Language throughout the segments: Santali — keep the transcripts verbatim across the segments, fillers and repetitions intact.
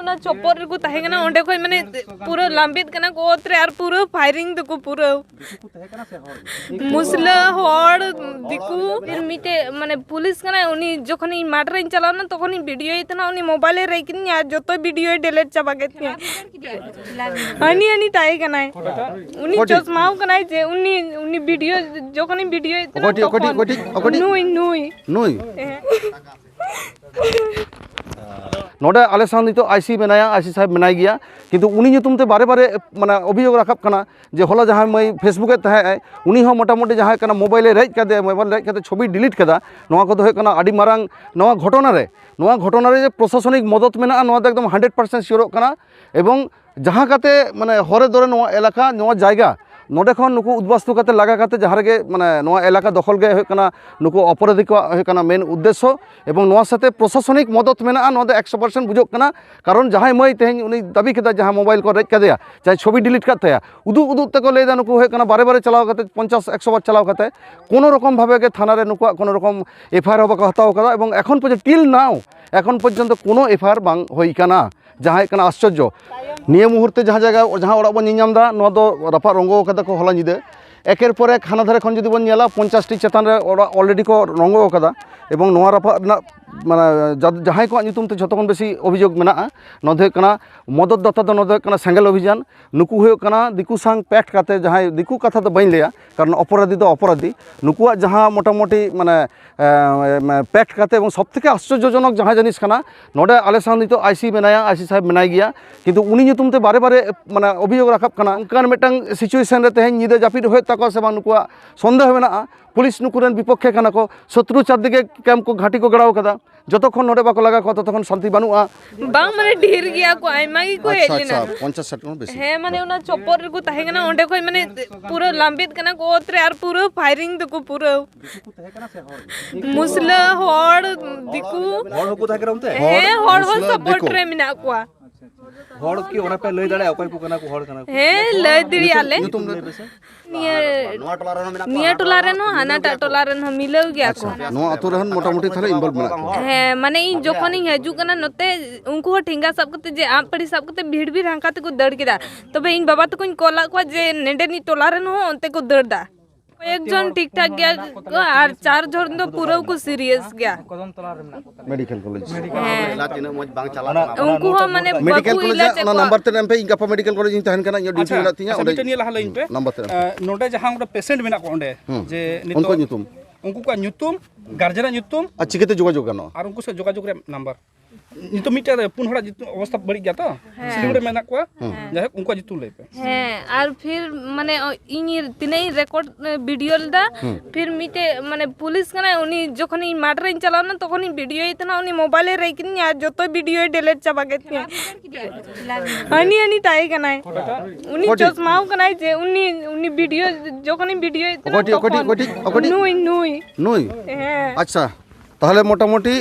ᱚᱱᱟ ᱪᱚᱯᱚᱞ ᱨᱮᱠᱚ ᱛᱟᱦᱮᱸ ᱠᱟᱱᱟ, ᱚᱸᱰᱮ ᱠᱷᱚᱡ ᱢᱟᱱᱮ ᱯᱩᱨᱟᱹ ᱞᱟᱢᱵᱮᱫ ᱠᱟᱱᱟ ᱠᱚ ᱚᱛ ᱨᱮ ᱟᱨ ᱯᱩᱨᱟᱹ firing ᱫᱟᱠᱚ ᱯᱩᱨᱟᱹ᱾ ᱢᱩᱥᱞᱟᱹ, ᱦᱚᱲ, ᱫᱤᱠᱩ᱾ ᱯᱷᱤᱨ ᱢᱤᱫᱴᱮᱡ ᱢᱟᱱᱮ ᱯᱩᱞᱤᱥ ᱠᱟᱱᱟᱭ, ᱩᱱᱤ ᱡᱚᱠᱷᱚᱱ ᱤᱧ ᱢᱟᱴᱷ ᱨᱮᱧ ᱪᱟᱞᱟᱣ ᱞᱮᱱᱟ ᱛᱚᱠᱷᱚᱱ ᱤᱧ ᱵᱷᱤᱰᱤᱭᱳᱭᱮᱫ ᱛᱟᱦᱮᱱᱟ, ᱩᱱᱤ ᱢᱳᱵᱟᱭᱤᱞᱮ ᱨᱮᱡ ᱠᱤᱫᱤᱧᱟ ᱟᱨ ᱡᱚᱛᱚ ᱵᱷᱤᱰᱤᱭᱳᱭ ᱰᱤᱞᱤᱴ ᱪᱟᱵᱟ ᱠᱮᱫ ᱛᱤᱧᱟ᱾ ᱦᱟᱹᱱᱤ ᱦᱟᱹᱱᱤ ᱛᱟᱦᱮᱸ ᱠᱟᱱᱟᱭ, ᱩᱱᱤ ᱚᱠᱚᱭᱴᱤᱡ? ᱪᱚᱥᱢᱟᱣ ᱠᱟᱱᱟᱭ ᱡᱮ ᱩᱱᱤ, ᱩᱱᱤ ᱵᱷᱤᱰᱤᱭᱳ ᱡᱚᱠᱷᱚᱱᱤᱧ ᱵᱷᱤᱰᱤᱭᱳᱭᱮᱫ ᱛᱟᱦᱮᱱᱟ ᱚᱠᱚᱭᱴᱤᱡ, ᱚᱠᱚᱭᱴᱤᱡ, ᱛᱚᱠᱷᱚᱱ ᱚᱠᱚᱭᱴᱤᱡ, ᱚᱠᱚᱭᱴᱤᱡ? ᱱᱩᱭ, ᱱᱩᱭ᱾ ᱱᱩᱭ? ᱦᱮᱸ᱾ ᱱᱚᱰᱮ ᱟᱞᱮ ᱥᱟᱶ ᱱᱤᱛᱚᱜ ᱟᱭᱥᱤ ᱢᱮᱱᱟᱭᱟ, ᱟᱭᱥᱤ ᱥᱟᱦᱮᱵᱽ ᱢᱮᱱᱟᱭ ᱜᱮᱭᱟ, ᱠᱤᱱᱛᱩ ᱩᱱᱤ ᱧᱩᱛᱩᱢ ᱛᱮ ᱵᱟᱨᱮ ᱵᱟᱨᱮ ᱢᱟᱱᱮ ᱚᱵᱷᱤᱭᱳᱜᱽ ᱨᱟᱠᱟᱵ ᱠᱟᱱᱟ ᱡᱮ ᱦᱚᱞᱟ ᱡᱟᱦᱟᱸᱭ ᱢᱟᱹᱭ Facebook ᱮ ᱛᱟᱦᱮᱸ ᱟᱭ, ᱩᱱᱤ ᱦᱚᱸ ᱢᱚᱴᱟᱢᱩᱴᱤ ᱡᱟᱦᱟᱸᱭ ᱠᱟᱱᱟ ᱢᱳᱵᱟᱭᱤᱞ ᱮ ᱨᱮᱡ ᱠᱟᱫᱮᱭᱟ, ᱢᱳᱵᱟᱭᱤᱞ ᱨᱮᱡ ᱠᱟᱛᱮ ᱪᱷᱚᱵᱤ ᱰᱤᱞᱤᱴ ᱠᱟᱫᱟ᱾ ᱱᱚᱣᱟ ᱠᱚᱫᱚ ᱦᱩᱭᱩᱜ ᱠᱟᱱᱟ ᱟᱹᱰᱤ ᱢᱟᱨᱟᱝ ᱱᱚᱣᱟ ᱜᱷᱚᱴᱚᱱᱟ ᱨᱮ, ᱱᱚᱣᱟ ᱜᱷᱚᱴᱚᱱᱟ ᱨᱮ ᱡᱮ ᱯᱨᱚᱥᱟᱥᱚᱱᱤᱠ ᱢᱚᱫᱚᱛ ᱢᱮᱱᱟᱜᱼᱟ, ᱱᱚᱣᱟ ᱫᱚ ᱮᱠᱫᱚᱢ ᱦᱟᱱᱰᱨᱮᱰ ᱯᱟᱨᱥᱮᱱᱴ ᱥᱤᱭᱳᱨᱚᱜ ᱠᱟᱱᱟ᱾ ᱮᱵᱚᱝ ᱡᱟᱦᱟᱸ ᱠᱟᱛᱮ ᱢᱟᱱᱮ ᱦᱚᱨᱮ ᱫᱚᱨᱮ ᱱᱚᱣᱟ ᱮᱞᱟᱠᱟ, ᱱᱚᱣᱟ ᱡᱟᱭᱜᱟ, ᱱᱚᱰᱮ ᱠᱷᱚᱱ ᱱᱩᱠᱩ ᱩᱫᱵᱟᱥᱛᱩ ᱠᱟᱛᱮ ᱞᱟᱜᱟ ᱠᱟᱛᱮ ᱡᱟᱦᱟᱸ ᱨᱮᱜᱮ ᱢᱟᱱᱮ ᱱᱚᱣᱟ ᱮᱞᱟᱠᱟ ᱫᱚᱠᱷᱚᱞ ᱜᱮ ᱦᱩᱭᱩᱜ ᱠᱟᱱᱟ ᱱᱩᱠᱩ ᱚᱯᱚᱨᱟᱫᱷᱤ ᱠᱚᱣᱟᱜ ᱦᱩᱭᱩᱜ ᱠᱟᱱᱟ ᱢᱮᱱ ᱩᱫᱽᱫᱮᱥᱥᱚ᱾ ᱮᱵᱚᱝ ᱱᱚᱣᱟ ᱥᱟᱛᱮ ᱯᱨᱚᱥᱟᱥᱚᱱᱤᱠ ᱢᱚᱫᱚᱛ ᱢᱮᱱᱟᱜᱼᱟ, ᱱᱚᱣᱟ ᱫᱚ ᱮᱠᱥᱚ ᱯᱟᱨᱥᱮᱱᱴ ᱵᱩᱡᱷᱟᱹᱜ ᱠᱟᱱᱟ᱾ ᱠᱟᱨᱚᱱ ᱡᱟᱦᱟᱸᱭ ᱢᱟᱹᱭ ᱛᱮᱦᱮᱧ ᱩᱱᱤ ᱫᱟᱹᱵᱤ ᱠᱮᱫᱟ ᱡᱟᱦᱟᱸ ᱢᱳᱵᱟᱭᱤᱞ ᱠᱚ ᱨᱮᱡ ᱠᱟᱫᱮᱭᱟ, ᱪᱟᱦᱮ ᱪᱷᱚᱵᱤ ᱰᱤᱞᱤᱴ ᱠᱟᱫ ᱛᱟᱭᱟ, ᱩᱫᱩᱜ ᱩᱫᱩᱜ ᱛᱮᱠᱚ ᱞᱟᱹᱭᱫᱟ ᱱᱩᱠᱩ ᱦᱩᱭᱩᱜ ᱠᱟᱱᱟ ᱵᱟᱨᱮ ᱵᱟᱨᱮ ᱪᱟᱞᱟᱣ ᱠᱟᱛᱮ ᱯᱚᱧᱪᱟᱥ ᱮᱠᱥᱚ ᱵᱟᱨ ᱪᱟᱞᱟᱣ ᱠᱟᱛᱮ ᱠᱳᱱᱳ ᱨᱚᱠᱚᱢ ᱵᱷᱟᱵᱮ ᱜᱮ ᱛᱷᱟᱱᱟ ᱨᱮ ᱱᱩᱠᱩᱣᱟᱜ ᱠᱳᱱᱳ ᱨᱚᱠᱚᱢ ᱮᱯᱷ ᱟᱭ ᱟᱨ ᱦᱚᱸ ᱵᱟᱠᱚ ᱦᱟᱛᱟᱣ ᱠᱟᱫᱟ᱾ ᱮᱵᱚᱝ ᱮᱠᱷᱚᱱ ᱯᱚᱨᱡᱚᱱᱛᱚ, till now, ᱮᱠᱷᱚᱱ ᱯᱚᱨᱡᱚᱱᱛᱚ ᱠᱳᱱᱳ ᱮᱯᱷ ᱟᱭ ᱟᱨ ᱵᱟᱝ ᱦᱩᱭ ᱠᱟᱱᱟ᱾ ᱡᱟᱦᱟᱸ ᱦᱩᱭᱩᱜ ᱠᱟᱱᱟ ᱟᱥᱪᱚᱨᱡᱚ, ᱱᱤᱭᱟᱹ ᱢᱩᱦᱩᱨᱛᱮ ᱡᱟᱦᱟᱸ ᱡᱟᱭᱜᱟ, ᱡᱟᱦᱟᱸ ᱚᱲᱟᱜ ᱵᱚᱱ ᱧᱮᱞ ᱧᱟᱢ ᱮᱫᱟ, ᱱᱚᱣᱟ ᱫᱚ ᱨᱟᱯᱟᱜ ᱨᱚᱝᱜᱚ ᱠᱟᱫᱟ ᱠᱚ ᱦᱚᱞᱟ ᱧᱤᱫᱟᱹ᱾ ᱮᱠᱮᱨ ᱯᱚᱨ ᱮᱠ ᱦᱟᱱᱟ ᱫᱷᱟᱨᱮ ᱠᱷᱚᱱ ᱡᱩᱫᱤ ᱵᱚᱱ ᱧᱮᱞᱟ, ᱯᱚᱧᱪᱟᱥ ᱴᱤ ᱪᱮᱛᱟᱱ ᱨᱮ ᱚᱲᱟᱜ already ᱠᱚ ᱨᱚᱝᱜᱚ ᱠᱟᱫᱟ᱾ ᱮᱵᱚᱝ ᱱᱚᱣᱟ ᱨᱟᱯᱟᱜ ᱨᱮᱱᱟᱜ ᱢᱟᱱᱮ ᱡᱟ-, ᱡᱟᱦᱟᱸᱭ ᱠᱚᱣᱟᱜ ᱧᱩᱛᱩᱢ ᱛᱮ ᱡᱷᱚᱛᱚ ᱠᱷᱚᱱ ᱵᱮᱥᱤ ᱚᱵᱷᱤᱡᱳᱜᱽ ᱢᱮᱱᱟᱜᱼᱟ, ᱱᱚᱣᱟ ᱫᱚ ᱦᱩᱭᱩᱜ ᱠᱟᱱᱟ ᱢᱚᱫᱚᱛ ᱫᱟᱛᱟ ᱫᱚ, ᱱᱚᱣᱟ ᱫᱚ ᱦᱩᱭᱩᱜ ᱠᱟᱱᱟ ᱥᱮᱸᱜᱮᱞ ᱚᱵᱷᱤᱡᱟᱱ᱾ ᱱᱩᱠᱩ ᱦᱩᱭᱩᱜ ᱠᱟᱱᱟ ᱫᱤᱠᱩ ᱥᱟᱝ ᱯᱮᱠᱴ ᱠᱟᱛᱮ, ᱡᱟᱦᱟᱸᱭ ᱫᱤᱠᱩ ᱠᱟᱛᱷᱟ ᱫᱚ ᱵᱟᱹᱧ ᱞᱟᱹᱭᱟ, ᱠᱟᱨᱚᱱ ᱚᱯᱚᱨᱟᱫᱷᱤ ᱫᱚ ᱚᱯᱚᱨᱟᱫᱷᱤ᱾ ᱱᱩᱠᱩᱣᱟᱜ ᱡᱟᱦᱟᱸ ᱢᱚᱴᱟᱢᱩᱴᱤ ᱢᱟᱱᱮ, ᱮ, ᱯᱮᱠᱴ ᱠᱟᱛᱮ, ᱮᱵᱚᱝ ᱥᱚᱵ ᱛᱷᱮᱠᱮ ᱟᱥᱪᱚᱨᱡᱚᱡᱚᱱᱚᱠ ᱡᱟᱦᱟᱸ ᱡᱤᱱᱤᱥ ᱠᱟᱱᱟ, ᱱᱚᱰᱮ ᱟᱞᱮ ᱥᱟᱶ ᱱᱤᱛᱚᱜ ᱟᱭᱥᱤ ᱢᱮᱱᱟᱭᱟ, ᱟᱭᱥᱤ ᱥᱟᱦᱮᱵᱽ ᱢᱮᱱᱟᱭ ᱜᱮᱭᱟ, ᱠᱤᱱᱛᱩ ᱩᱱᱤ ᱧᱩᱛᱩᱢ ᱛᱮ ᱵᱟᱨᱮ ᱵᱟᱨᱮ ᱢᱟᱱᱮ ᱚᱵᱷᱤᱡᱳᱜᱽ ᱨᱟᱠᱟᱵ ᱠᱟᱱᱟ᱾ ᱚᱱᱠᱟᱱ ᱢᱤᱫᱴᱟᱝ ᱥᱤᱪᱩᱭᱮᱥᱚᱱ ᱨᱮ ᱛᱮᱦᱮᱧ ᱧᱤᱫᱟᱹ ᱡᱟᱹᱯᱤᱫ ᱦᱩᱭᱩᱜ ᱛᱟᱠᱚᱣᱟ ᱥᱮ ᱵᱟᱝ, ᱱᱩᱠᱩᱣᱟᱜ ᱥᱚᱱᱫᱮᱦᱚ ᱢᱮᱱᱟᱜᱼᱟ᱾ ᱯᱩᱞᱤᱥ ᱱᱩᱠᱩ ᱨᱮᱱ ᱵᱤᱯᱚᱠᱠᱷᱮ ᱠᱟᱱᱟ ᱠᱚ, ᱥᱚᱛᱨᱩ ᱪᱟᱨᱫᱤᱠᱮ ᱠᱮᱢᱯ ᱠᱚ, ᱜᱷᱟᱹᱴᱤ ᱠᱚ ᱜᱟᱲᱟᱣ ᱠᱟᱫᱟ᱾ ᱡᱚᱛᱚᱠᱷᱚᱱ ᱱᱚᱰᱮ ᱵᱟᱠᱚ ᱞᱟᱜᱟ ᱠᱚᱣᱟ, ᱛᱚᱛᱚᱠᱷᱚᱱ ᱥᱟᱱᱛᱤ ᱵᱟᱹᱱᱩᱜᱼᱟ᱾ ᱵᱟᱝ, ᱢᱟᱱᱮ, ᱰᱷᱮᱨ ᱜᱮᱭᱟ ᱠᱚ, ᱟᱭᱢᱟ ᱜᱮᱠᱚ ᱦᱮᱡ ᱟᱪᱪᱷᱟ, ᱞᱮᱱᱟ᱾ ᱟᱪᱪᱷᱟ, ᱯᱚᱧᱪᱟᱥ ᱥᱟᱴ ᱠᱷᱚᱱ ᱵᱮᱥᱤ᱾ ᱦᱮᱸ, ᱢᱟᱱᱮ, ᱚᱱᱟ ᱪᱚᱯᱚᱞ ᱨᱮᱠᱚ ᱛᱟᱦᱮᱸ ᱠᱟᱱᱟ, ᱚᱸᱰᱮ ᱠᱷᱚᱡ, ᱢᱟᱱᱮ, ᱯᱩᱨᱟᱹ ᱞᱟᱢᱵᱮᱫ ᱠᱟᱱᱟ ᱠᱚ ᱚᱛ ᱨᱮ ᱟᱨ ᱯᱩᱨᱟᱹ firing ᱫᱟᱠᱚ ᱯᱩᱨᱟᱹ᱾ ᱢᱩᱥᱞᱟᱹ, ᱦᱚᱲ, ᱫᱤᱠᱩ᱾ ᱦᱚᱲ ᱦᱚᱸᱠᱚ ᱛᱟᱦᱮᱸ ᱠᱟᱱᱟ ᱚᱱᱛᱮ? ᱦᱮᱸ, ᱦᱚᱲ ᱦᱚᱸ ᱢᱩᱥᱞᱟᱹ, ᱥᱟᱯᱳᱨᱴ ᱫᱤᱠᱩ᱾ ᱨᱮ ᱢᱮᱱᱟᱜ ᱠᱚᱣᱟ᱾ ᱦᱚᱲ ᱠᱤ ᱚᱱᱟ ᱯᱮ ᱞᱟᱹᱭ ᱫᱟᱲᱮᱭᱟᱜᱼᱟ ᱚᱠᱚᱭ ᱠᱚ ᱠᱟᱱᱟ ᱠᱚ, ᱦᱚᱲ ᱠᱟᱱᱟ ᱠᱚ? ᱦᱮᱸ, ᱞᱟᱹᱭ ᱫᱟᱲᱮᱭᱟᱜᱼᱟ ᱞᱮ᱾ ᱧᱩᱛᱩᱢ ᱞᱟᱹᱭ ᱯᱮᱥᱮ᱾ ᱱᱤᱭᱟᱹ, ᱱᱤᱭᱟᱹ ᱴᱚᱞᱟ ᱨᱮᱱ ᱦᱚᱸ, ᱦᱟᱱᱟᱴᱟᱜ ᱴᱚᱞᱟ ᱨᱮᱱ ᱦᱚᱸ ᱢᱤᱞᱟᱹᱣ ᱜᱮᱭᱟ ᱠᱚ᱾ ᱟᱪᱪᱷᱟ, ᱱᱚᱣᱟ ᱟᱹᱛᱩ ᱨᱮᱦᱚᱸ ᱢᱚᱴᱟᱢᱩᱴᱤ ᱛᱟᱦᱞᱮ involve ᱢᱮᱱᱟᱜ ᱠᱚᱣᱟ᱾ ᱦᱮᱸ, ᱢᱟᱱᱮ ᱤᱧ ᱡᱚᱠᱷᱚᱱᱤᱧ ᱦᱤᱡᱩᱜ ᱠᱟᱱᱟ ᱱᱚᱛᱮ, ᱩᱱᱠᱩ ᱦᱚᱸ ᱴᱷᱮᱸᱜᱟ ᱥᱟᱵ ᱠᱟᱛᱮ ᱡᱮ ᱟᱸᱜ ᱯᱟᱹᱲᱤ ᱥᱟᱵ ᱠᱟᱛᱮ ᱵᱷᱤᱲ ᱵᱷᱤᱲ ᱦᱟᱱᱠᱟ ᱛᱮᱠᱚ ᱫᱟᱹᱲ ᱠᱮᱫᱟ᱾ ᱛᱚᱵᱮ ᱤᱧ ᱵᱟᱵᱟ ᱛᱟᱠᱚᱧ ᱠᱚᱞᱟᱫ ᱠᱚᱣᱟ ᱡᱮ ᱱᱚᱸᱰᱮᱱᱤᱡ ᱴᱚᱞᱟ ᱨᱮᱱ ᱦᱚᱸ ᱚᱱᱛᱮ ᱠᱚ ᱫᱟᱹᱲ ᱫᱟ᱾ ᱠᱚᱭᱮᱠ ᱡᱚᱱ ᱴᱷᱤᱠ ᱴᱷᱟᱠ ᱜᱮᱭᱟ ᱠᱚ, ᱟᱨ ᱪᱟᱨ ᱡᱚᱱ ᱫᱚ ᱯᱩᱨᱟᱹ ᱠᱚ serious ᱜᱮᱭᱟ᱾ Medical college. ᱦᱮᱸ᱾ ᱩᱱᱠᱩ ᱦᱚᱸ ᱢᱟᱱᱮ ᱢᱮᱰᱤᱠᱮᱞ ᱵᱟᱠᱚ ᱠᱚᱞᱮᱡᱽ ᱤᱞᱟᱪ ᱨᱮᱭᱟᱜ ᱮᱫ ᱚᱱᱟ ᱠᱚᱣᱟ᱾ ᱱᱟᱢᱵᱟᱨ ᱛᱮ ᱮᱢ ᱯᱮ, ᱤᱧ ᱜᱟᱯᱟ ᱢᱮᱰᱤᱠᱮᱞ ᱠᱚᱞᱮᱡᱽ ᱤᱧ ᱛᱟᱦᱮᱱ ᱠᱟᱱᱟ, ᱤᱧᱟᱹᱜ ᱰᱤᱭᱩᱴᱤ ᱟᱪᱪᱷᱟ, ᱢᱮᱱᱟᱜ ᱛᱤᱧᱟ, ᱟᱪᱪᱷᱟ, ᱚᱸᱰᱮ ᱢᱤᱫᱴᱮᱱ ᱱᱤᱭᱟᱹ ᱞᱟᱦᱟ ᱞᱟᱹᱭ ᱯᱮ᱾ ᱱᱟᱢᱵᱟᱨ ᱛᱮ ᱮᱢ ᱯᱮ᱾ ᱮ, ᱱᱚᱰᱮ ᱡᱟᱦᱟᱸ ᱚᱸᱰᱮ patient ᱢᱮᱱᱟᱜ ᱠᱚᱣᱟ ᱚᱸᱰᱮ, ᱦᱩᱸ᱾ ᱡᱮ ᱱᱤᱛᱚᱜ ᱩᱱᱠᱩᱣᱟᱜ ᱧᱩᱛᱩᱢ? ᱩᱱᱠᱩ ᱠᱚᱣᱟᱜ ᱧᱩᱛᱩᱢ, ᱜᱟᱨᱡᱮᱱᱟᱜ ᱧᱩᱛᱩᱢ ᱟᱨ ᱪᱤᱠᱟᱹᱛᱮ ᱡᱳᱜᱟᱡᱳᱜᱽ ᱜᱟᱱᱚᱜᱼᱟ? ᱟᱨ ᱩᱱᱠᱩ ᱥᱟᱶ ᱡᱳᱜᱟᱡᱳᱜᱽ ᱨᱮᱭᱟᱜ ᱱᱟᱢᱵᱟᱨ᱾ ᱱᱤᱛᱚᱜ ᱢᱤᱫᱴᱮᱱ ᱯᱩᱱ ᱦᱚᱲᱟᱜ ᱧᱩᱛᱩᱢ ᱚᱵᱚᱥᱛᱷᱟ ᱵᱟᱹᱲᱤᱡ ᱜᱮᱭᱟ ᱛᱚ, ᱦᱮᱸ᱾ ᱥᱤᱞᱤᱜᱩᱲᱤ ᱨᱮ ᱢᱮᱱᱟᱜ ᱠᱚᱣᱟ᱾ ᱦᱮᱸ᱾ ᱡᱟᱭᱦᱳᱠ, ᱩᱱᱠᱩᱣᱟᱜ ᱧᱩᱛᱩᱢ ᱞᱟᱹᱭ ᱯᱮ᱾ ᱦᱮᱸ, ᱟᱨ ᱯᱷᱤᱨ ᱢᱟᱱᱮ, ᱚ, ᱤᱧ ᱛᱤᱱᱟᱹᱜ ᱤᱧ record, ᱮ, video ᱞᱮᱫᱟ, ᱦᱩᱸ᱾ ᱯᱷᱤᱨ ᱢᱤᱫᱴᱮᱡ ᱢᱟᱱᱮ ᱯᱩᱞᱤᱥ ᱠᱟᱱᱟᱭ, ᱩᱱᱤ ᱡᱚᱠᱷᱚᱱ ᱤᱧ ᱢᱟᱴᱷ ᱨᱮᱧ ᱪᱟᱞᱟᱣ ᱞᱮᱱᱟ, ᱛᱚᱠᱷᱚᱱ ᱤᱧ videoᱭᱮᱫ ᱛᱟᱦᱮᱱᱟ, ᱩᱱᱤ mobileᱮ ᱨᱮᱡ ᱠᱤᱫᱤᱧᱟ ᱟᱨ ᱡᱚᱛᱚ videoᱭ delete ᱪᱟᱵᱟ ᱠᱮᱫ ᱛᱤᱧᱟ᱾ ᱦᱟᱹᱱᱤ, ᱦᱟᱹᱱᱤ ᱛᱟᱦᱮᱸ ᱠᱟᱱᱟᱭ᱾ ᱩᱱᱤ ᱚᱠᱚᱭᱴᱤᱡ? ᱪᱚᱥᱢᱟᱣ ᱠᱟᱱᱟᱭ ᱡᱮ ᱩᱱᱤ, ᱩᱱᱤ video ᱡᱚᱠᱷᱚᱱᱤᱧ videoᱭᱮᱫ ᱛᱟᱦᱮᱱᱟ, ᱚᱠᱚᱭᱴᱤᱡ, ᱚᱠᱚᱭᱴᱤᱡ, ᱛᱚᱠᱷᱚᱱ ᱚᱠᱚᱭᱴᱤᱡ? ᱱᱩᱭ, ᱱᱩᱭ᱾ ᱱᱩᱭ? ᱦᱮᱸ᱾ ᱟᱪᱪᱷᱟ, ᱛᱟᱦᱚᱞᱮ ᱢᱚᱴᱟᱢᱩᱴᱤ,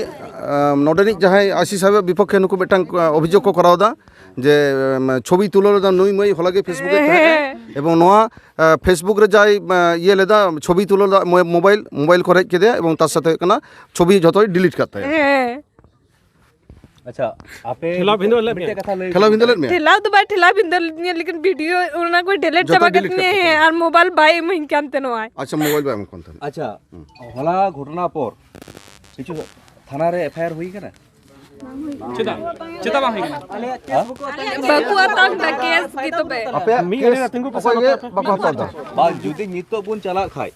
ᱟᱢ, ᱱᱚᱰᱮᱱᱤᱡ ᱡᱟᱦᱟᱸᱭ ᱟᱭᱥᱤ ᱥᱟᱦᱮᱵᱟᱜ ᱵᱤᱯᱚᱠᱠᱷᱮ ᱱᱩᱠᱩ ᱢᱤᱫᱴᱟᱝ, ᱟ, ᱚᱵᱷᱤᱡᱳᱜᱽ ᱠᱚ ᱠᱚᱨᱟᱣ ᱮᱫᱟ ᱡᱮ, ᱟᱢ, ᱪᱷᱚᱵᱤ ᱛᱩᱞᱟᱹᱣ ᱞᱮᱫᱟ ᱱᱩᱭ ᱢᱟᱹᱭ ᱦᱚᱞᱟᱜᱮ Facebook ᱨᱮ ᱛᱟᱦᱮᱸ ᱠᱟᱱᱟ᱾ ᱦᱮᱸ᱾ ᱮᱵᱚᱝ ᱱᱚᱣᱟ, ᱟ, Facebook ᱨᱮ ᱡᱟᱭ, ᱟ, ᱤᱭᱟᱹ ᱞᱮᱫᱟ, ᱪᱷᱚᱵᱤ ᱛᱩᱞᱟᱹᱣ ᱞᱮᱫᱟ, ᱢᱳ-, mobile, mobile ᱠᱚ ᱨᱮᱡ ᱠᱮᱫᱮᱭᱟ ᱮᱵᱚᱝ ᱛᱟᱨ ᱥᱟᱛᱮ ᱦᱩᱭᱩᱜ ᱠᱟᱱᱟ ᱪᱷᱚᱵᱤ ᱡᱷᱚᱛᱚᱭ delete ᱠᱟᱫ ᱛᱟᱭᱟ᱾ ᱦᱮᱸ᱾ ᱟᱪᱪᱷᱟ, ᱟᱯᱮ ᱴᱷᱮᱞᱟᱣ ᱵᱷᱤᱸᱫᱟᱹᱲ ᱞᱮᱫ ᱢᱤᱫᱴᱮᱡ ᱢᱮᱭᱟ? ᱠᱟᱛᱷᱟ ᱞᱟᱹᱭ ᱴᱷᱮᱞᱟᱣ ᱵᱷᱤᱸᱫᱟᱹᱲ ᱞᱮᱫ ᱢᱮᱭᱟ? ᱴᱷᱮᱞᱟᱣ ᱫᱚ ᱵᱟᱭ ᱴᱷᱮᱞᱟᱣ ᱵᱷᱤᱸᱫᱟᱹᱲ ᱞᱤᱫᱤᱧᱟ, ᱞᱮᱠᱤᱱ video ᱚᱱᱟ ᱠᱚᱭ delete ᱡᱚᱛᱚ ᱪᱟᱵᱟ ᱠᱮᱫ delete ᱛᱤᱧᱟᱹ, ᱠᱟᱫ ᱦᱮᱸ, ᱛᱟᱯᱮᱭᱟ᱾ ᱟᱨ mobile ᱵᱟᱭ ᱤᱢᱟᱹᱧ ᱠᱟᱱ ᱛᱟᱦᱮᱱᱚᱜᱼᱟᱭ᱾ ᱟᱪᱪᱷᱟ, mobile ᱵᱟᱭ ᱮᱢ ᱠᱟᱱ ᱛᱟᱦᱮᱱᱟ᱾ ᱟᱪᱪᱷᱟ, ᱦᱩᱸ᱾ ᱦᱚᱞᱟ ᱜᱷᱚᱴᱚᱱᱟ ᱯᱚᱨ ᱠᱤᱪᱷᱩ ᱛᱷᱟᱱᱟ ᱨᱮ FIR ᱦᱩᱭ ᱠᱟᱱᱟ? ᱪᱮᱫᱟᱜ? ᱪᱮᱫᱟᱜ ᱵᱟᱝ ᱦᱩᱭ ᱠᱟᱱᱟ? ᱦᱮᱸ? ᱵᱟᱠᱚ ᱦᱟᱛᱟᱣ ᱠᱮᱫᱟ case ᱜᱮ ᱛᱚᱵᱮ᱾ ᱟᱯᱮᱭᱟᱜ ᱢᱤᱫ ᱜᱷᱟᱹᱲᱤ case ᱨᱮ ᱛᱤᱸᱜᱩ ᱯᱮᱥᱮ ᱚᱠᱚᱭ ᱜᱮ ᱱᱚᱛᱮ ᱯᱮ᱾ ᱵᱟᱠᱚ ᱦᱟᱛᱟᱣ ᱮᱫᱟ? ᱵᱟᱝ, ᱡᱩᱫᱤ ᱱᱤᱛᱚᱜ ᱵᱚᱱ ᱪᱟᱞᱟᱜ ᱠᱷᱟᱡ,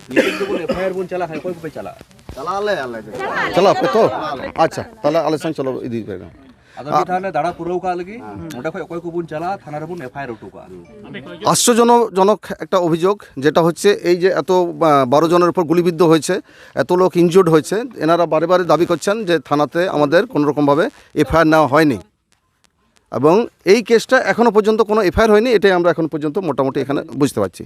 ᱱᱤᱛᱚᱜ ᱡᱩᱫᱤ ᱵᱚᱱ FIR ᱵᱚᱱ ᱪᱟᱞᱟᱜ ᱠᱷᱟᱡ, ᱚᱠᱚᱭ ᱠᱚᱯᱮ ᱪᱟᱞᱟᱜᱼᱟ? ᱪᱟᱞᱟᱜ ᱟᱞᱮ, ᱟᱞᱮ ᱜᱮ᱾ ᱪᱟᱞᱟᱜ ᱟᱯᱮ ᱛᱚ? ᱟᱪᱪᱷᱟ, ᱛᱟᱦᱞᱮ ᱟᱞᱮ ᱥᱟᱝ ᱪᱚᱞᱚ ᱤᱫᱤ ᱯᱮ᱾ ᱟᱫᱚ ᱢᱤᱫ ᱫᱷᱟᱣ ᱞᱮ ᱫᱟᱬᱟ ᱯᱩᱨᱟᱹᱣ ᱠᱟᱜ ᱞᱟᱹᱜᱤᱫ, ᱱᱚᱸᱰᱮ ᱠᱷᱚᱡ ᱚᱠᱚᱭ ᱠᱚᱵᱚᱱ ᱪᱟᱞᱟᱜᱼᱟ, ᱛᱷᱟᱱᱟ ᱨᱮᱵᱚᱱ FIR ᱦᱚᱴᱚ ᱠᱟᱜᱼᱟ᱾ আশ্চর্যজনক একটা অভিযোগ, যেটা হচ্ছে এই যে এত, আহ, বারো জনের উপর গুলিবিদ্ধ হয়েছে, এত লোক ইনজিউর্ড হয়েছে, এনারা বারে বারে দাবি করছেন যে থানাতে আমাদের কোনো রকমভাবে এফআইআর নেওয়া হয়নি এবং এই কেসটা এখনো পর্যন্ত কোনো এফআইআর হয়নি, এটাই আমরা এখন পর্যন্ত মোটামুটি এখানে বুঝতে পারছি।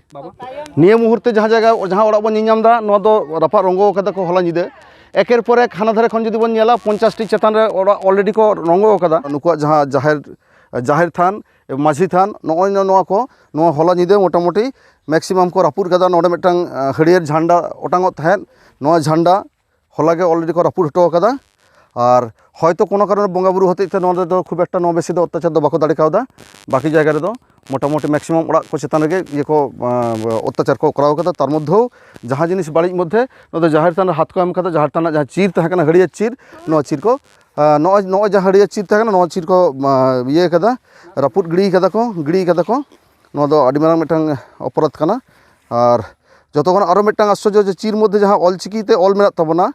নিয়ে মুহূর্তে যাহা জায়গা, যাহা ᱚᱲᱟᱜ ᱵᱚᱱ ᱧᱮᱞ ᱧᱟᱢ ᱮᱫᱟ, ᱱᱚᱣᱟ ᱫᱚ ᱨᱟᱯᱟᱜ ᱨᱚᱝᱜᱚ ᱟᱠᱟᱫᱟ ᱠᱚ ᱦᱚᱞᱟ ᱧᱤᱫᱟᱹ᱾ ᱮᱠᱮᱨ ᱯᱚᱨ ᱮᱠ ᱦᱟᱱᱟ ᱫᱷᱟᱨᱮ ᱠᱷᱚᱱ ᱡᱩᱫᱤ ᱵᱚᱱ ᱧᱮᱞᱟ, ᱯᱚᱧᱪᱟᱥ ᱴᱤ ᱪᱮᱛᱟᱱ ᱨᱮ ᱚᱲᱟᱜ already ᱠᱚ ᱨᱚᱝᱜᱚ ᱟᱠᱟᱫᱟ᱾ ᱱᱩᱠᱩᱣᱟᱜ ᱡᱟᱦᱟᱸ ᱡᱟᱦᱮᱨ ᱡᱟᱦᱮᱨ ᱛᱷᱟᱱ, ᱢᱟᱹᱡᱷᱤ ᱛᱷᱟᱱ, ᱱᱚᱜᱼᱚᱭ ᱱᱚᱣᱟ ᱠᱚ, ᱱᱚᱣᱟ ᱦᱚᱞᱟ ᱧᱤᱫᱟᱹ ᱢᱚᱴᱟᱢᱩᱴᱤ maximum ᱠᱚ ᱨᱟᱹᱯᱩᱫ ᱠᱟᱫᱟ᱾ ᱱᱚᱰᱮ ᱢᱤᱫᱴᱟᱝ ᱦᱟᱹᱨᱭᱟᱹᱲ ᱡᱷᱟᱱᱰᱟ ᱚᱴᱟᱝᱚᱜ ᱛᱟᱦᱮᱸᱫ, ᱱᱚᱣᱟ ᱡᱷᱟᱱᱰᱟ ᱦᱚᱞᱟ ᱜᱮ already ᱠᱚ ᱨᱟᱹᱯᱩᱫ ᱦᱚᱴᱚ ᱠᱟᱫᱟ᱾ ᱟᱨ ᱦᱚᱭᱛᱳ ᱠᱳᱱᱳ ᱠᱟᱨᱚᱱ ᱵᱚᱸᱜᱟ ᱵᱩᱨᱩ ᱦᱚᱛᱮᱡ ᱛᱮ ᱱᱚᱰᱮ ᱫᱚ ᱠᱷᱩᱵ ᱮᱠᱴᱟ ᱱᱚᱣᱟ ᱵᱮᱥᱤ ᱫᱚ ᱚᱛᱛᱟᱪᱟᱨ ᱫᱚ ᱵᱟᱠᱚ ᱫᱟᱲᱮ ᱠᱟᱣᱫᱟ᱾ ᱵᱟᱹᱠᱤ ᱡᱟᱭᱜᱟ ᱨᱮᱫᱚ ᱢᱚᱴᱟᱢᱩᱴᱤ maximum ᱚᱲᱟᱜ ᱠᱚ ᱪᱮᱛᱟᱱ ᱨᱮᱜᱮ ᱤᱭᱟᱹ ᱠᱚ, ᱟᱸ, ᱚᱛᱛᱟᱪᱟᱨ ᱠᱚ ᱠᱚᱨᱟᱣ ᱠᱟᱫᱟ᱾ ᱛᱟᱨ ᱢᱚᱫᱽᱫᱷᱮᱣ ᱡᱟᱦᱟᱸ ᱡᱤᱱᱤᱥ ᱵᱟᱹᱲᱤᱡ ᱢᱚᱫᱽᱫᱷᱮ, ᱱᱚᱣᱟ ᱫᱚ ᱡᱟᱦᱮᱨ ᱛᱷᱟᱱ ᱨᱮ ᱦᱟᱛ ᱠᱚ ᱮᱢ ᱠᱟᱫᱟ, ᱡᱟᱦᱮᱨ ᱛᱷᱟᱱ ᱨᱮᱱᱟᱜ ᱡᱟᱦᱟᱸ ᱪᱤᱨ ᱛᱟᱦᱮᱸ ᱠᱟᱱᱟ, ᱦᱟᱹᱲᱭᱟᱹ ᱪᱤᱨ, ᱱᱚᱣᱟ ᱪᱤᱨ ᱠᱚ, ᱟᱸ, ᱱᱚᱜᱼᱚᱭ, ᱱᱚᱜᱼᱚᱭ ᱡᱟᱦᱟᱸ ᱦᱟᱹᱲᱭᱟᱹ ᱪᱤᱨ ᱛᱟᱦᱮᱸ ᱠᱟᱱᱟ, ᱱᱚᱣᱟ ᱪᱤᱨ ᱠᱚ, ᱟᱸ, ᱤᱭᱟᱹ ᱠᱟᱫᱟ, ᱨᱟᱹᱯᱩᱫ ᱜᱤᱰᱤ ᱠᱟᱫᱟ ᱠᱚ, ᱜᱤᱰᱤ ᱠᱟᱫᱟ ᱠᱚ᱾ ᱱᱚᱣᱟ ᱫᱚ ᱟᱹᱰᱤ ᱢᱟᱨᱟᱝ ᱢᱤᱫᱴᱟᱝ ᱚᱯᱚᱨᱟᱫᱷ ᱠᱟᱱᱟ᱾ ᱟᱨ ᱡᱚᱛᱚ ᱠᱷᱚᱱ ᱟᱨᱚ ᱢᱤᱫᱴᱟᱝ ᱟᱥᱪᱚᱨᱡᱚ, ᱡᱮ ᱪᱤᱨ ᱢᱚᱫᱽᱫᱷᱮ ᱡᱟᱦᱟᱸ ᱚᱞᱪᱤᱠᱤ ᱛᱮ ᱚᱞ ᱢᱮᱱᱟᱜ ᱛᱟᱵᱚᱱᱟ,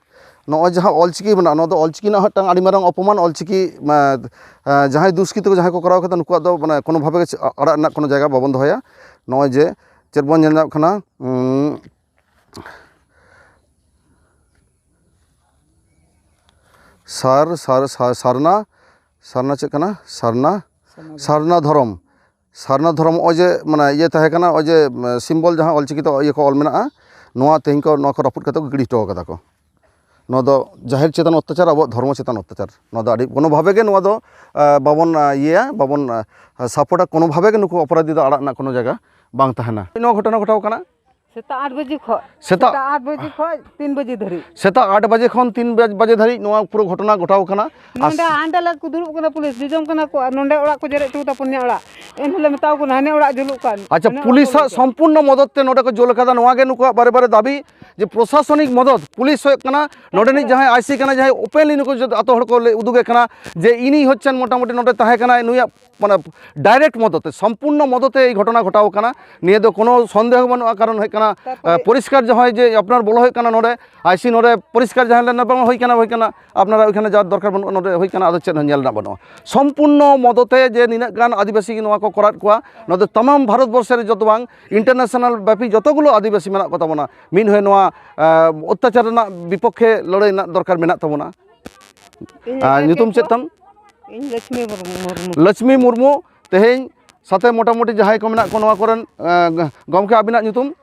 ᱱᱚᱜᱼᱚᱭ ᱡᱟᱦᱟᱸ ᱚᱞᱪᱤᱠᱤ ᱢᱮᱱᱟᱜᱼᱟ, ᱱᱚᱣᱟ ᱫᱚ ᱚᱞᱪᱤᱠᱤ ᱨᱮᱱᱟᱜ ᱢᱤᱫᱴᱟᱝ ᱟᱹᱰᱤ ᱢᱟᱨᱟᱝ ᱚᱯᱚᱢᱟᱱ᱾ ᱚᱞᱪᱤᱠᱤ, ᱟᱸ, ᱟᱸ, ᱡᱟᱦᱟᱸᱭ ᱫᱩᱥᱠᱨᱤᱛᱤ ᱠᱚ ᱡᱟᱦᱟᱸᱭ ᱠᱚ ᱠᱚᱨᱟᱣ ᱠᱟᱫᱟ, ᱱᱩᱠᱩᱣᱟᱜ ᱫᱚ ᱢᱟᱱᱮ ᱠᱳᱱᱳ ᱵᱷᱟᱵᱮ ᱜᱮ ᱟᱲᱟᱜ ᱨᱮᱱᱟᱜ ᱠᱳᱱᱳ ᱡᱟᱭᱜᱟ ᱵᱟᱵᱚᱱ ᱫᱚᱦᱚᱭᱟ᱾ ᱱᱚᱜᱼᱚᱭ ᱡᱮ ᱪᱮᱫ ᱵᱚᱱ ᱧᱮᱞ ᱧᱟᱢᱚᱜ ᱠᱟᱱᱟ, ᱩᱸ, ᱥᱟᱨ, ᱥᱟᱨ, ᱥᱟᱨ, ᱥᱟᱨᱱᱟ, ᱥᱟᱨᱱᱟ ᱪᱮᱫ ᱠᱟᱱᱟ? ᱥᱟᱨᱱᱟ, ᱥᱟᱨᱱᱟ ᱫᱷᱚᱨᱚᱢ᱾ ᱥᱟᱨᱱᱟ ᱫᱷᱚᱨᱚᱢ ᱱᱚᱜᱼᱚᱭ ᱡᱮ, ᱢᱟᱱᱮ, ᱤᱭᱟᱹ ᱛᱟᱦᱮᱸ ᱠᱟᱱᱟ, ᱱᱚᱜᱼᱚᱭ ᱡᱮ, ᱩᱢ, symbol ᱡᱟᱦᱟᱸ ᱚᱞᱪᱤᱠᱤ ᱛᱮ ᱤᱭᱟᱹ ᱠᱚ ᱚᱞ ᱢᱮᱱᱟᱜᱼᱟ, ᱱᱚᱣᱟ ᱛᱮᱦᱮᱧ ᱠᱚ, ᱱᱚᱣᱟ ᱠᱚ ᱨᱟᱹᱯᱩᱫ ᱠᱟᱛᱮ ᱠᱚ ᱜᱤᱰᱤ ᱦᱚᱴᱚ ᱠᱟᱫᱟ ᱠᱚ᱾ ᱱᱚᱣᱟ ᱫᱚ ᱡᱟᱦᱮᱨ ᱪᱮᱛᱟᱱ ᱚᱛᱛᱟᱪᱟᱨ, ᱟᱵᱚᱣᱟᱜ ᱫᱷᱚᱨᱢᱚ ᱪᱮᱛᱟᱱ ᱚᱛᱛᱟᱪᱟᱨ᱾ ᱱᱚᱣᱟ ᱫᱚ ᱟᱹᱰᱤ, ᱠᱳᱱᱳ ᱵᱷᱟᱵᱮ ᱜᱮ ᱱᱚᱣᱟ ᱫᱚ, ᱟᱸ, ᱵᱟᱵᱚᱱ, ᱟᱸ, ᱤᱭᱟᱹᱭᱟ, ᱵᱟᱵᱚᱱ, ᱟᱸ, support-ᱟ᱾ ᱠᱳᱱᱳ ᱵᱷᱟᱵᱮ ᱜᱮ ᱱᱩᱠᱩ ᱚᱯᱚᱨᱟᱫᱷᱤ ᱫᱚ ᱟᱲᱟᱜ ᱨᱮᱱᱟᱜ ᱠᱳᱱᱳ ᱡᱟᱭᱜᱟ ᱵᱟᱝ ᱛᱟᱦᱮᱱᱟ᱾ ᱱᱚᱣᱟ ᱜᱷᱚᱴᱚᱱᱟ ᱜᱷᱚᱴᱟᱣ ᱠᱟᱱᱟ᱾ ᱥᱮᱛᱟᱜ ᱟᱴ ᱵᱟᱡᱮ ᱠᱷᱚᱡ, ᱥᱮᱛᱟᱜ ᱥᱮᱛᱟᱜ ᱟᱴ ᱵᱟᱡᱮ ᱠᱷᱚᱡ ᱛᱤᱱ ᱵᱟᱡᱮ ᱫᱷᱟᱹᱨᱤᱡ᱾ ᱥᱮᱛᱟᱜ ᱟᱴ ᱵᱟᱡᱮ ᱠᱷᱚᱱ ᱛᱤᱱ ᱵᱟᱡ-, ᱵᱟᱡᱮ ᱫᱷᱟᱹᱨᱤᱡ ᱱᱚᱣᱟ ᱯᱩᱨᱟᱹ ᱜᱷᱚᱴᱚᱱᱟ ᱜᱷᱚᱴᱟᱣ ᱠᱟᱱᱟ᱾ ᱟᱨ ᱱᱚᱰᱮ ᱦᱟᱸᱰᱮ ᱞᱮ ᱠᱚ ᱫᱩᱲᱩᱵ ᱠᱟᱱᱟ, ᱯᱩᱞᱤᱥ ᱡᱚᱡᱚᱢ ᱠᱟᱱᱟ ᱠᱚ, ᱟᱨ ᱱᱚᱰᱮ ᱚᱲᱟᱜ ᱠᱚ ᱡᱮᱨᱮᱫ ᱦᱚᱴᱚ ᱠᱟᱫᱟ ᱯᱩᱱᱭᱟ ᱚᱲᱟᱜ᱾ ᱮᱱ ᱦᱤᱞᱳᱜ ᱢᱮᱛᱟᱣ ᱠᱚ ᱠᱟᱱᱟ, ᱦᱟᱱᱮ ᱚᱲᱟᱜ ᱡᱩᱞᱩᱜ ᱠᱟᱱ, ᱟᱪᱪᱷᱟ, ᱦᱟᱱᱮ ᱚᱲᱟᱜ ᱯᱩᱞᱤᱥᱟᱜ ᱠᱚ ᱡᱩᱞᱩᱜ ᱠᱟᱱ᱾ ᱥᱚᱢᱯᱩᱨᱱᱚ ᱢᱚᱫᱚᱫ ᱛᱮ ᱱᱚᱰᱮ ᱠᱚ ᱡᱳᱞ ᱠᱟᱫᱟ, ᱱᱚᱣᱟ ᱜᱮ ᱱᱩᱠᱩᱣᱟᱜ ᱵᱟᱨᱮ ᱵᱟᱨᱮ ᱫᱟᱹᱵᱤ ᱡᱮ ᱯᱨᱚᱥᱟᱥᱚᱱᱤᱠ ᱢᱚᱫᱚᱫ, ᱯᱩᱞᱤᱥ ᱦᱩᱭᱩᱜ ᱠᱟᱱᱟ, ᱱᱚᱰᱮᱱᱤᱡ ᱡᱟᱦᱟᱸᱭ ᱟᱭ ᱥᱤ ᱠᱟᱱᱟ, ᱡᱟᱦᱟᱸᱭ openly ᱱᱩᱠᱩ ᱡᱚᱛᱚ, ᱟᱛᱳ ᱦᱚᱲ ᱠᱚ ᱞᱟᱹᱭ ᱩᱫᱩᱜᱮ ᱠᱟᱱᱟ ᱡᱮ ᱤᱧᱤᱧ ᱦᱚᱪᱪᱷᱮᱱ ᱢᱚᱴᱟᱢᱩᱴᱤ ᱱᱚᱰᱮ ᱛᱟᱦᱮᱸ ᱠᱟᱱᱟᱭ, ᱱᱩᱭᱟᱜ ᱢᱟᱱᱮ direct ᱢᱚᱫᱚᱛ ᱛᱮ, ᱥᱚᱢᱯᱩᱨᱱᱚ ᱢᱚᱫᱚᱛ ᱛᱮ ᱮᱭ ᱜᱷᱚᱴᱚᱱᱟ ᱜᱷᱚᱴᱟᱣ ᱠᱟᱱᱟ᱾ ᱱᱤᱭᱟᱹ ᱫᱚ ᱠᱳᱱᱳ ᱥᱚᱱᱫᱮᱦᱚ ᱵᱟᱹᱱᱩᱜᱼᱟ, ᱠᱟᱨᱚᱱ ᱦᱩᱭᱩᱜ ᱠᱟᱱᱟ, ᱛᱟᱨᱯᱚᱨᱮ ᱟᱸ, ᱯᱚᱨᱤᱥᱠᱟᱨ ᱡᱟᱦᱟᱸᱭ ᱡᱮ ᱟᱯᱱᱟᱨ ᱵᱚᱞᱚ ᱦᱩᱭᱩᱜ ᱠᱟᱱᱟ ᱱᱚᱰᱮ, ᱟᱭ ᱥᱤ ᱱᱚᱰᱮ ᱯᱚᱨᱤᱥᱠᱟᱨ ᱡᱟᱦᱟᱸ ᱞᱮᱱᱟ ᱵᱟᱝ ᱦᱩᱭ ᱠᱟᱱᱟ, ᱦᱩᱭ ᱠᱟᱱᱟ, ᱟᱯᱱᱟᱨᱟᱜ ᱳᱭᱠᱷᱟᱱᱮ ᱡᱟᱨ ᱫᱚᱨᱠᱟᱨ ᱵᱟᱹᱱᱩᱜᱼᱟ, ᱱᱚᱰᱮ ᱦᱩᱭ ᱠᱟᱱᱟ, ᱟᱫᱚ ᱪᱮᱫ ᱦᱚᱸ ᱧᱮᱞ ᱨᱮᱱᱟᱜ ᱵᱟᱹᱱᱩᱜᱼᱟ᱾ ᱥᱚᱢᱯᱩᱨᱱᱚ ᱢᱚᱫᱚᱛ ᱛᱮ ᱡᱮ ᱱᱤᱱᱟᱹᱜ ᱜᱟᱱ ᱟᱹᱫᱤᱵᱟᱹᱥᱤ ᱜᱮ ᱱᱚᱣᱟ ᱠᱚ ᱠᱚᱨᱟᱣᱮᱫ ᱠᱚᱣᱟ, ᱱᱚᱣᱟ ᱫᱚ ᱛᱟᱢᱟᱢ ᱵᱷᱟᱨᱚᱛ ᱵᱚᱨᱥᱚ ᱨᱮ ᱡᱚᱛᱚ ᱵᱟᱝ, international ᱵᱮᱯᱤ ᱡᱚᱛᱚ ᱜᱩᱞᱳ ᱟᱹᱫᱤᱵᱟᱹᱥᱤ ᱢᱮᱱᱟᱜ ᱠᱚ ᱛᱟᱵᱚᱱᱟ, ᱢᱤᱫ ᱦᱚᱭ ᱱᱚᱣᱟ, ᱟᱸ, ᱚᱛᱛᱟᱪᱟᱨ ᱨᱮᱱᱟᱜ ᱵᱤᱯᱚᱠᱠᱷᱮ ᱞᱟᱹᱲᱦᱟᱹᱭ ᱨᱮᱱᱟᱜ ᱫᱚᱨᱠᱟᱨ ᱢᱮᱱᱟᱜ ᱛᱟᱵᱚᱱᱟ᱾ ᱤᱧ ᱟᱨ ᱧᱩᱛᱩᱢ ᱪᱮᱫ ᱛᱟᱢ? ᱤᱧ ᱞᱚᱪᱷᱢᱤ ᱢᱩᱨᱢᱩ, ᱢᱩᱨᱢᱩ᱾ ᱞᱚᱪᱷᱢᱤ ᱢᱩᱨᱢᱩ, ᱛᱮᱦᱮᱧ ᱥᱟᱛᱮ ᱢᱚᱴᱟᱢᱩᱴᱤ ᱡᱟᱦᱟᱸᱭ ᱠᱚ ᱢᱮᱱᱟᱜ ᱠᱚ ᱱᱚᱣᱟ ᱠᱚᱨᱮᱱ, ᱮᱸ, ᱜᱚᱢᱠᱮ, ᱟᱹᱵᱤᱱᱟᱜ ᱧᱩᱛᱩᱢ?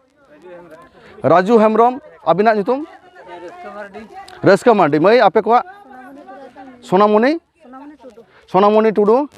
ᱨᱟᱡᱩ ᱦᱮᱢᱵᱨᱚᱢ, ᱟᱹᱵᱤᱱᱟᱜ ᱧᱩᱛᱩᱢ? ᱨᱟᱹᱥᱠᱟᱹ ᱢᱟᱨᱰᱤ᱾ ᱢᱟᱹᱭ, ᱟᱯᱮ ᱠᱚᱣᱟᱜ? ᱥᱳᱱᱟᱢᱚᱱᱤ? ᱥᱳᱱᱟᱢᱚᱱᱤ ᱴᱩᱰᱩ᱾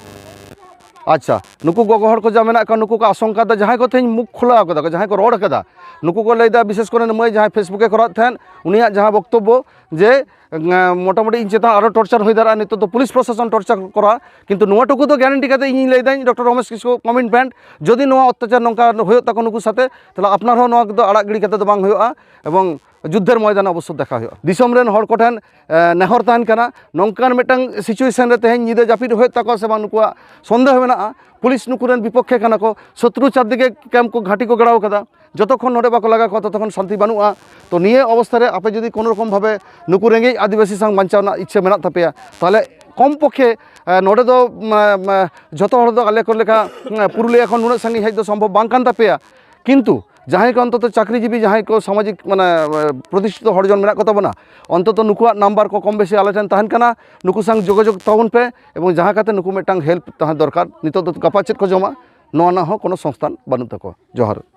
ᱟᱪᱪᱷᱟ, ᱱᱩᱠᱩ ᱜᱚᱜᱚ ᱦᱚᱲ ᱠᱚ ᱡᱟ ᱢᱮᱱᱟᱜ ᱠᱚᱣᱟ, ᱱᱩᱠᱩ ᱠᱚ ᱟᱥᱚᱝᱠᱟ ᱫᱚ, ᱡᱟᱦᱟᱸᱭ ᱠᱚ ᱛᱮᱦᱮᱧ ᱢᱩᱠ ᱠᱷᱩᱞᱟᱹᱣ ᱠᱟᱫᱟ ᱠᱚ, ᱡᱟᱦᱟᱸᱭ ᱠᱚ ᱨᱚᱲ ᱠᱟᱫᱟ, ᱱᱩᱠᱩ ᱠᱚ ᱞᱟᱹᱭᱫᱟ, ᱵᱤᱥᱮᱥ ᱠᱚᱨᱮ ᱢᱟᱹᱭ ᱡᱟᱦᱟᱸᱭ Facebook ᱮ ᱠᱚᱨᱟᱣᱮᱫ ᱛᱟᱦᱮᱸᱫ, ᱩᱱᱤᱭᱟᱜ ᱡᱟᱦᱟᱸ ᱵᱚᱠᱛᱚᱵᱵᱚ ᱡᱮ, ᱮᱸ, ᱢᱚᱴᱟᱢᱩᱴᱤ ᱤᱧ ᱪᱮᱛᱟᱱ ᱟᱨᱚ ᱴᱚᱨᱪᱟᱨ ᱦᱩᱭ ᱫᱟᱲᱮᱭᱟᱜᱼᱟ, ᱱᱤᱛᱚᱜ ᱫᱚ ᱯᱩᱞᱤᱥ ᱯᱨᱚᱥᱟᱥᱚᱱ ᱴᱚᱨᱪᱟᱨ ᱠᱚᱨᱟᱣᱟ, ᱠᱤᱱᱛᱩ ᱱᱚᱣᱟ ᱴᱩᱠᱩ ᱫᱚ ᱜᱮᱨᱮᱱᱴᱤ ᱠᱟᱛᱮ ᱤᱧᱤᱧ ᱞᱟᱹᱭᱫᱟᱹᱧ, ᱰᱚᱠᱴᱚᱨ ᱨᱚᱢᱮᱥ ᱠᱤᱥᱠᱩ ᱠᱚᱢᱤᱴᱢᱮᱱᱴ, ᱡᱩᱫᱤ ᱱᱚᱣᱟ ᱚᱛᱛᱟᱪᱟᱨ ᱱᱚᱝᱠᱟ ᱦᱩᱭᱩᱜ ᱛᱟᱠᱚ ᱱᱩᱠᱩ ᱥᱟᱛᱮ, ᱛᱟᱦᱚᱞᱮ ᱟᱯᱱᱟᱨ ᱦᱚᱸ ᱱᱚᱣᱟ ᱫᱚ ᱟᱲᱟᱜ ᱜᱤᱰᱤ ᱠᱟᱛᱮ ᱫᱚ ᱵᱟᱝ ᱦᱩᱭᱩᱜᱼᱟ, ᱮᱵᱚᱝ ᱡᱩᱫᱽᱫᱷᱮᱨ ᱢᱚᱭᱫᱟᱱᱮ ᱚᱵᱚᱥᱥᱳ ᱫᱮᱠᱷᱟ ᱦᱩᱭᱩᱜᱼᱟ᱾ ᱫᱤᱥᱚᱢ ᱨᱮᱱ ᱦᱚᱲ ᱠᱚᱴᱷᱮᱱ, ᱮ, ᱱᱮᱦᱚᱨ ᱛᱟᱦᱮᱱ ᱠᱟᱱᱟ, ᱱᱚᱝᱠᱟᱱ ᱢᱤᱫᱴᱟᱝ ᱥᱤᱪᱩᱭᱮᱥᱚᱱ ᱨᱮ ᱛᱮᱦᱮᱧ ᱧᱤᱫᱟᱹ ᱡᱟᱹᱯᱤᱫ ᱦᱩᱭᱩᱜ ᱛᱟᱠᱚᱣᱟ ᱥᱮ ᱵᱟᱝ, ᱱᱩᱠᱩᱣᱟᱜ ᱥᱚᱱᱫᱮᱦᱚ ᱢᱮᱱᱟᱜᱼᱟ᱾ ᱯᱩᱞᱤᱥ ᱱᱩᱠᱩ ᱨᱮᱱ ᱵᱤᱯᱚᱠᱠᱷᱮ ᱠᱟᱱᱟ ᱠᱚ, ᱥᱚᱛᱨᱩ ᱪᱟᱨᱫᱤᱠᱮ ᱠᱮᱢᱯ ᱠᱚ, ᱜᱷᱟᱹᱴᱤ ᱠᱚ ᱜᱟᱲᱟᱣ ᱠᱟᱫᱟ᱾ ᱡᱚᱛᱚᱠᱷᱚᱱ ᱱᱚᱰᱮ ᱵᱟᱠᱚ ᱞᱟᱜᱟ ᱠᱚᱣᱟ, ᱛᱚᱛᱚᱠᱷᱚᱱ ᱥᱟᱱᱛᱤ ᱵᱟᱹᱱᱩᱜᱼᱟ᱾ ᱛᱚ, ᱱᱤᱭᱟᱹ ᱚᱵᱚᱥᱛᱷᱟ ᱨᱮ ᱟᱯᱮ ᱡᱩᱫᱤ ᱠᱳᱱᱳ ᱨᱚᱠᱚᱢ ᱵᱷᱟᱵᱮ ᱱᱩᱠᱩ ᱨᱮᱸᱜᱮᱡ ᱟᱹᱫᱤᱵᱟᱹᱥᱤ ᱥᱟᱶ ᱵᱟᱧᱪᱟᱣ ᱨᱮᱱᱟᱜ ᱤᱪᱪᱷᱟᱹ ᱢᱮᱱᱟᱜ ᱛᱟᱯᱮᱭᱟ, ᱛᱟᱦᱚᱞᱮ ᱠᱚᱢ ᱯᱚᱠᱠᱷᱮ, ᱮ, ᱱᱚᱰᱮ ᱫᱚ, ᱢ, ᱢ, ᱡᱷᱚᱛᱚ ᱦᱚᱲ ᱫᱚ ᱟᱞᱮ ᱠᱚ ᱞᱮᱠᱟ, ᱮ, ᱯᱩᱨᱩᱞᱤᱭᱟᱹ ᱠᱷᱚᱱ ᱱᱩᱱᱟᱹᱜ ᱥᱟᱺᱜᱤᱧ ᱦᱮᱡ ᱫᱚ ᱥᱚᱢᱵᱷᱚᱵ ᱵᱟᱝ ᱠᱟᱱ ᱛᱟᱯᱮᱭᱟ᱾ ᱠᱤᱱᱛᱩ ᱡᱟᱦᱟᱸᱭ ᱠᱚ ᱚᱱᱛᱚᱛᱚ ᱪᱟᱹᱠᱨᱤᱡᱤᱵᱤ, ᱡᱟᱦᱟᱸᱭ ᱠᱚ ᱥᱟᱢᱟᱡᱤᱠ, ᱢᱟᱱᱮ, ᱮ, ᱯᱨᱚᱛᱤᱥᱴᱷᱤᱛᱚ ᱦᱚᱲ ᱡᱚᱱ ᱢᱮᱱᱟᱜ ᱠᱚ ᱛᱟᱵᱚᱱᱟ, ᱚᱱᱛᱚᱛᱚ ᱱᱩᱠᱩᱣᱟᱜ ᱱᱟᱢᱵᱟᱨ ᱠᱚ ᱠᱚᱢ ᱵᱮᱥᱤ ᱟᱞᱮ ᱴᱷᱮᱱ ᱛᱟᱦᱮᱱ ᱠᱟᱱᱟ, ᱱᱩᱠᱩ ᱥᱟᱶ ᱡᱳᱜᱟᱡᱳᱜᱽ ᱛᱟᱵᱚᱱ ᱯᱮ, ᱮᱵᱚᱝ ᱡᱟᱦᱟᱸ ᱠᱟᱛᱮ ᱱᱩᱠᱩ ᱢᱤᱫᱴᱟᱝ ᱦᱮᱞᱯ ᱛᱟᱦᱮᱸ ᱫᱚᱨᱠᱟᱨ᱾ ᱱᱤᱛᱚᱜ ᱫᱚ ᱜᱟᱯᱟ ᱪᱮᱫ ᱠᱚ ᱡᱚᱢᱟ, ᱱᱚᱣᱟ ᱨᱮᱱᱟᱜ ᱦᱚᱸ ᱠᱳᱱᱳ ᱥᱚᱝᱥᱛᱷᱟᱱ ᱵᱟᱹᱱᱩᱜ ᱛᱟᱠᱚᱣᱟ᱾ ᱡᱚᱦᱟᱨ᱾